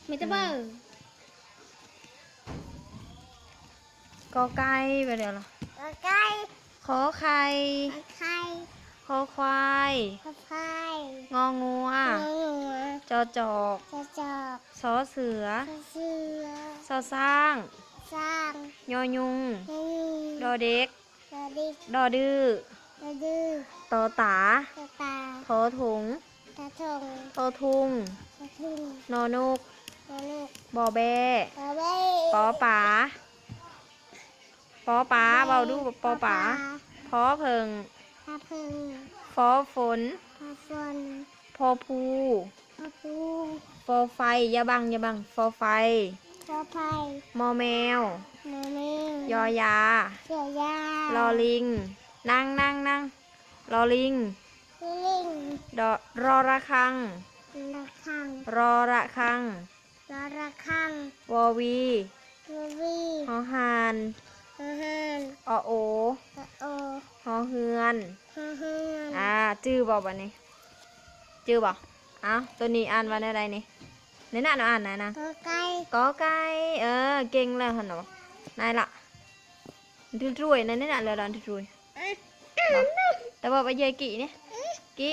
ມີແຕ່ເບິ່ງ. ກອໄກ່ ໄປແລ້ວລະ. ກອໄກ່ ຂໍໄຂ່ ໄຂ່ ຄໍຄວາຍ ຄໍຄວາຍ ງໍງົວ ງໍງົວ ຈອຈອກ ຈອຈອກ ຊໍເສືອ ຊໍເສືອ ຊໍຊ້າງ ຊ້າງ ຍໍຍຸງ ຍໍຍຸງ ດໍເດັກ ດໍເດັກ ດໍດື ດໍດື ຕໍຕາ ຕໍຕາ ທໍຖົງ ທໍຖົງ ທໍທຸງ ທໍທຸງ ນໍນົກ ນໍນົກ ບໍແບ້ ບໍແບ້ ປໍປາ ປໍປາ ເວົ້າດູ ປໍປາ ປໍປາ ພໍເຜິ້ງ ພໍເຜິ້ງ ພໍຝົນ ພໍຝົນ ພໍພູ ພໍພູ ຟໍໄຟ ຢ່າບັງ ຢ່າບັງ ຟໍໄຟ ຟໍໄຟ ມໍແມວ ມໍແມວ ຍໍຢາ ຍໍຢາ ລໍລິງ ນັ່ງ ນັ່ງ ນັ່ງ ລໍລິງ ລໍລິງ ດໍ ລໍລະຄັງ ລໍລະຄັງ ລໍລະຄັງ ລໍລະຄັງ ວໍວີ ວໍວີ ຫໍຫ່ານ ຫໍຫ່ານ ອໍໂອ ອໍໂອ ຫໍເຮືອນ ຫໍເຮືອນ ອ່າ ຈື່ບໍ່ບາດນີ້? ຈື່ບໍ່? ເອົ້າ ໂຕນີ້ອ່ານວ່າແນວໃດນີ້? ໃນນັ້ນອ່ານນະ ກອໄກ່ ກອໄກ່ ເອີ ເກັ່ງແລ້ວຫັ້ນນະ. ນາຍລະ ທຸຍໆ ໃນນັ້ນແຫຼະ ທຸຍໆ ແຕ່ວ່າໄປເຢຍກີ້ນີ້ ກີ້.